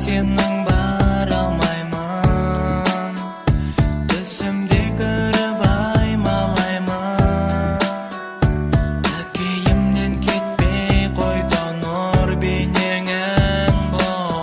Сенің бара алмаймын. Түсімде көріп аймалаймын. Көкейімнен кетпей қойды нұр бейнең ән болып.